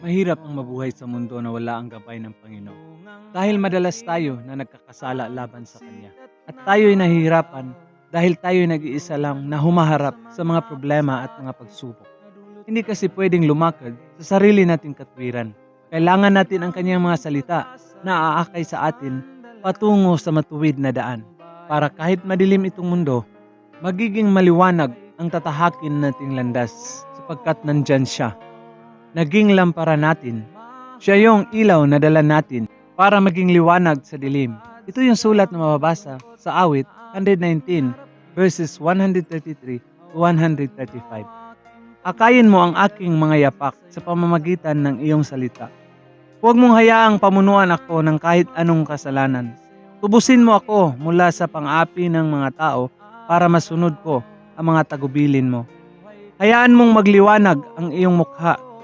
Mahirap ang mabuhay sa mundo na wala ang gabay ng Panginoon. Dahil madalas tayo na nagkakasala laban sa Kanya. At tayo'y nahihirapan dahil tayo'y nag-iisa lang na humaharap sa mga problema at mga pagsubok. Hindi kasi pwedeng lumakad sa sarili nating katwiran. Kailangan natin ang Kanyang mga salita na aakay sa atin patungo sa matuwid na daan. Para kahit madilim itong mundo, magiging maliwanag ang tatahakin nating landas sapagkat nandyan siya. Naging lampara natin. Siya yung ilaw na dala natin para maging liwanag sa dilim. Ito yung sulat na mababasa sa awit 119 verses 133 to 135. Akayin mo ang aking mga yapak sa pamamagitan ng iyong salita. Huwag mong hayaang pamunuan ako ng kahit anong kasalanan. Tubusin mo ako mula sa pang-api ng mga tao para masunod ko ang mga tagubilin mo. Hayaan mong magliwanag ang iyong mukha